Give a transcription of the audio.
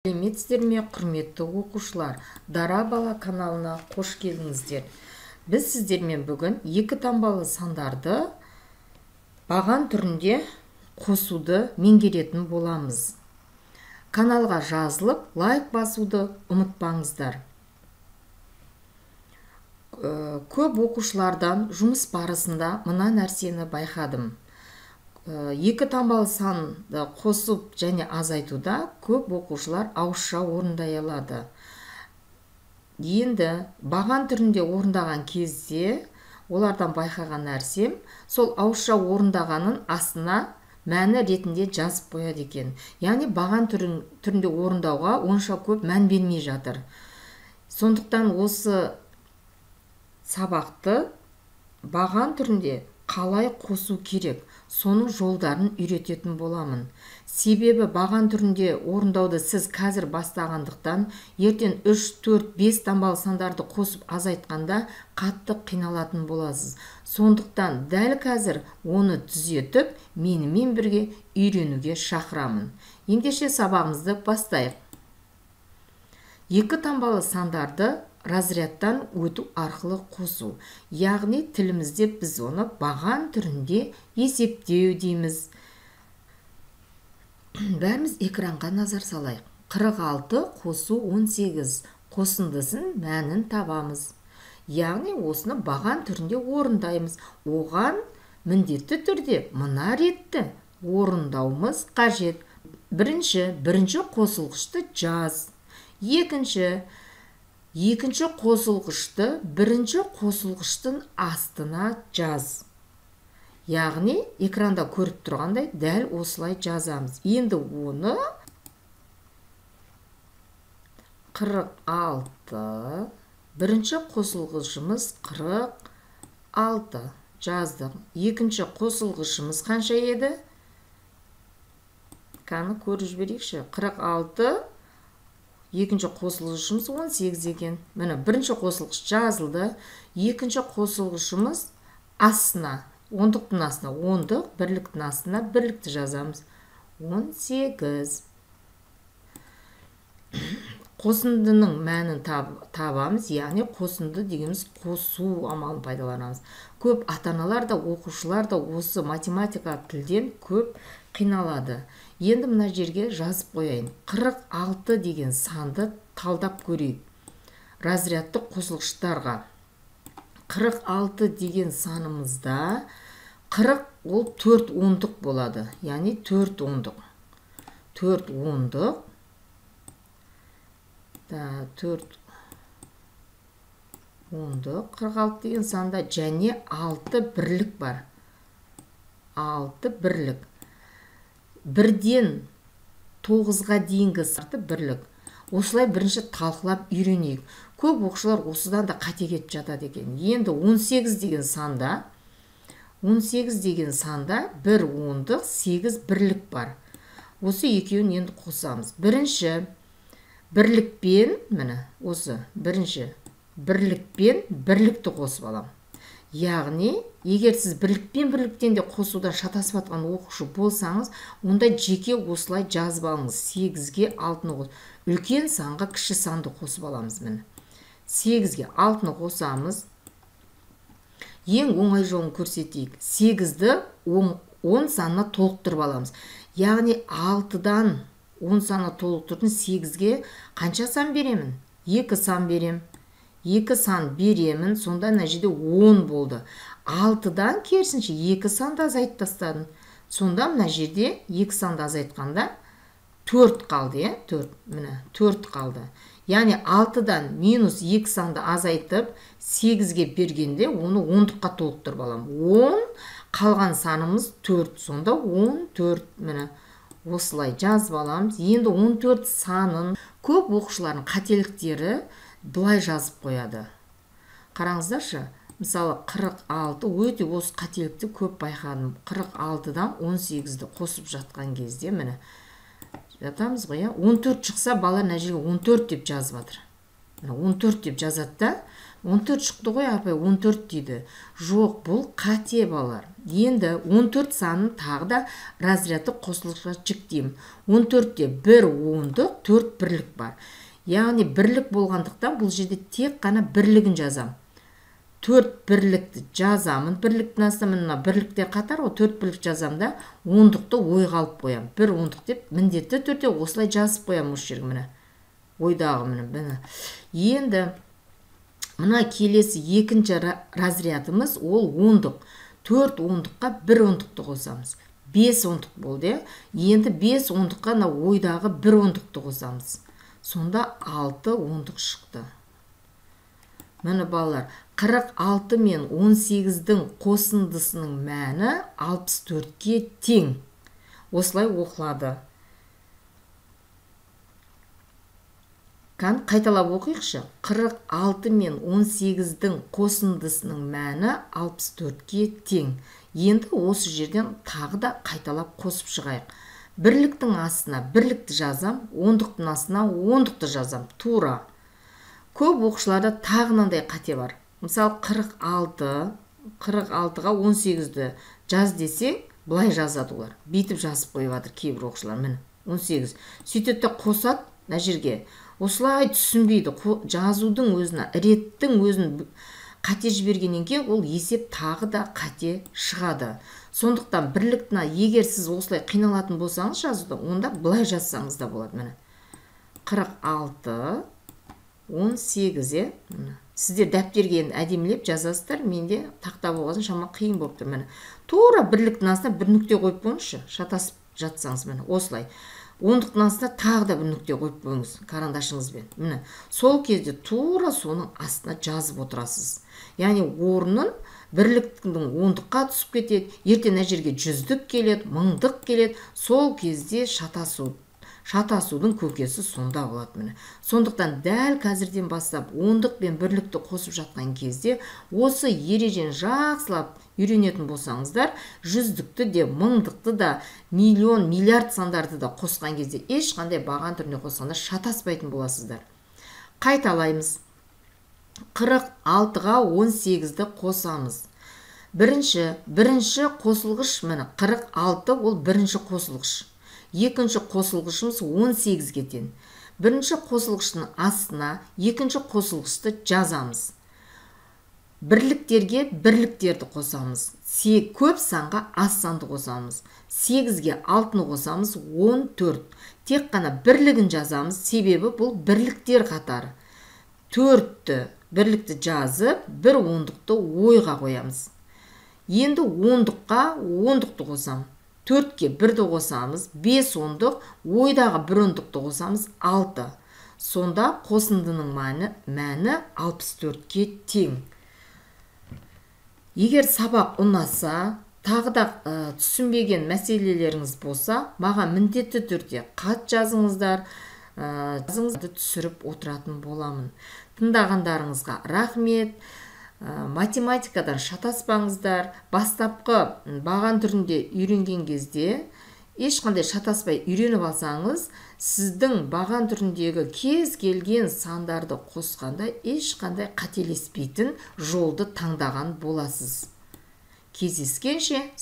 Сәлеметсіздер ме, құрметті оқушылар? Дара бала каналына қош келдіңіздер. Біз сіздермен бүгін екі таңбалы сандарды баған түрінде қосуды меңгеретін боламыз. Каналға жазылып, лайк басуды ұмытпаңыздар. Көп оқушылардан жұмыс барысында мына нәрсені байқадым. Екі таңбалы санды қосып және азайтуда көп оқушылар ауызша орындай алады. Енді баған түрінде орындаған кезде олардан байқаған нәрсем, сол ауызша орындағанын астына мәні ретінде жазып қояды екен. Яғни баған түрінде орындауға онша көп мән бермей жатыр. Сондықтан осы сабақты баған түрінде қалай қосу керек, соның жолдарын үйрететін боламын. Себебі баған түрінде орындауды сіз қазір бастағандықтан, ертең 3, 4, 5 таңбалы сандарды қосып азайтқанда қатты қиналатын боласыз. Сондықтан дәл қазір оны түзетіп, менімен бірге үйренуге шақырамын. Ендеше сабағымызды бастайық. Екі таңбалы сандарды разрядтан өту арқылы қосу. Яғни тілімізде біз оны баған түрінде есептеу дейміз. Бәріміз экранға назар салайық. 46 қосу 18 қосындысын мәнін табамыз. Яғни осыны баған түрінде орындаймыз. Оған міндетті түрде мына ретті орындауымыз қажет. Бірінші қосылғышты жаз. Екінші қосылғышты бірінші қосылғыштың астына жаз. Яғни экранда көріп тұрғандай дәл осылай жазамыз. Енді оны 46, бірінші қосылғышымыз 46 жаздық. Екінші қосылғышымыз қанша еді? Қаны көріп жіберейікші. 46, екінші қосылғышымыз 18 екен. Міне, бірінші қосылғыш жазылды. Екінші қосылғышымыз астына, ондықтың астына, ондық, бірліктің астына бірлікті жазамыз. 18. Қосындының мәнін табамыз, яғни қосынды дегеніміз қосу амалын пайдаланамыз. Көп ата-аналар да, оқушылар да осы математика тілден көп қиналады. Енді мына жерге жазып қояйын. 46 деген санды талдап көрейік. Разрядты қосылғыштарға. 46 деген санымызда 40 ол 4 ондық болады. Яғни 4 ондық. 4 ондық. 4 ондық. 46 деген санда және 6 бірлік бар. 6 бірлік. Бірден 9-ға дейінгі саны бірлік. Осылай бірінші талқылап үйренейік. Көп оқушылар осыдан да қате кетіп жатады екен. Енді 18 деген санда, 18 деген санда 1 ондық, 8 бірлік бар. Осы екеуін енді қосамыз. Бірінші бірлікпен, міне, осы бірінші бірлікпен бірлікті қосып алам. Яғни, егер сіз бірлікпен бірліктен де қосудан шатасып жатқан оқушы болсаңыз, онда жеке осылай жазып алыңыз. 8-ге 6-ны қос. Үлкен санға кіші санды қосып аламыз, міне. 8-ге 6-ны қосамыз. Ең оңай жолын көрсетейік. 8-ді 10 санына толықтырып аламыз. Яғни 6-дан 10 санына толықтырдым, 8-ге қанша сан беремін? 2 сан берем. 2 сан беремін, сонда мына жерде 10 болды. 6-дан керісінше 2 санды азайтып тастадым. Сонда мына жерде 2 санды азайтқанда 4 қалды, иә? 4, міне, 4 қалды. Яғни 6-дан минус 2 санды азайтып 8-ге бергенде оны ондыққа толықтырып аламын. 10, қалған санымыз 4, сонда 14, міне. Осылай жазып аламыз. Енді 14 санын көп оқушылардың қателіктері былай жазып қояды. Қараңыздаршы, мысалы 46, өте осы қателікті көп байқадым. 46-дан 18-ді қосып жатқан кезде, міне, жатамыз ғой, иә? 14 шықса, бала мына жерге 14 деп жазып жатыр. Міне, 14 деп жазады да, 14 шықты ғой, апай, 14 дейді. Жоқ, бұл қате, балалар. Енді 14 санын тағы да разрядты қосылғышқа жіктеймін. 14-те 1 ондық, 4 бірлік бар. Яғни бірлік болғандықтан бұл жерде тек қана бірлігін жазам. 4 бірлікті жазамын. Бірліктің астына мына бірліктер қатар, ол 4 бірлік жазам да, ондықты ойға алып қоям. 1 ондық деп міндетті түрде осылай жазып қоямын осы жерге, міне. Ойдағы міне. Енді мына келесі екінші разрядымыз ол ондық. 4 ондыққа 1 ондықты қосамыз. 5 ондық болды. Енді 5 ондыққа мына ойдағы 1 ондықты қосамыз. Сонда 6 ондық шықты. Міне балалар, 46 мен 18-дің қосындысының мәні 64-ке тең. Осылай оқылады. Қайталап оқиықшы. 46 мен 18-дің қосындысының мәні 64-ке тең. Енді осы жерден тағы да қайталап қосып шығайық. Бірліктің астына бірлікті жазам, ондықтың астына ондықты жазам. Тура. Көп оқушыларда тағы мынандай қате бар. Мысалы, 46-ға 18-ді жаз десе, былай жазады олар. Бүйтіп жазып қойып жатыр кейбір оқушылар. Міне, 18. Сөйтеді де қосады мына жерге. Осылай түсінбейді. Жазудың өзіне, реттің өзін қате жібергеннен кейін ол есеп тағы да қате шығады. Сондықтан бірліктің, егер сіз осылай қиналатын болсаңыз жазуда, онда былай жазсаңыз да болады. Міне, 46 18, Сіздер дәптерге енді әдемілеп жазасыздар, менде тақта болғасын шама қиын болып тұр. Міне, тура бірліктің астына бір нүкте қойып қойыңызшы, шатасып жатсаңыз, міне, осылай. Ондықтың астына тағы да бір нүкте қойып қойыңыз карандашыңызбен. Міне, сол кезде тура соның астына жазып отырасыз. Яғни орнын бірліктің ондыққа түсіп кетеді, ертең мына жерге жүздік келеді, мыңдық келеді. Сол кезде шатасудың көкесі сонда болады, міне. Сондықтан дәл қазірден бастап ондық пен бірлікті қосып жатқан кезде осы ережені жақсылап үйренетін болсаңыздар, жүздікті де, мыңдықты да, миллион, миллиард сандарды да қосқан кезде ешқандай баған түріне қосқанда шатаспайтын боласыздар. Қайталаймыз. 46-ға 18-ді қосамыз. Бірінші қосылғыш, міне, 46 ол бірінші қосылғыш. Екінші қосылғышымыз 18-ге тең. Бірінші қосылғыштың астына екінші қосылғышты жазамыз. Бірліктерге бірліктерді қосамыз. Көп санға аз санды қосамыз. 8-ге 6-ны қосамыз, 14. Тек қана бірлігін жазамыз, себебі бұл бірліктер қатары. 4-ті бірлікті жазып, бір ондықты ойға қоямыз. Енді ондыққа ондықты қосамыз. 4-ке 1-ді қосамыз, 5 ондық, ойдағы 1 ондықты қосамыз, 6. Сонда қосындының мәні 64-ке тең. Егер сабақ ұнаса, тағы да түсінбеген мәселелеріңіз болса, маған міндетті түрде хат жазыңыздар, түсіріп отыратын боламын. Тыңдағандарыңызға рахмет. Математикадан шатаспаңыздар. Бастапқы баған түрінде үйренген кезде ешқандай шатаспай үйреніп алсаңыз, сіздің баған түріндегі кез келген сандарды қосқанда ешқандай қателеспейтін жолды таңдаған боласыз. Кездескенше.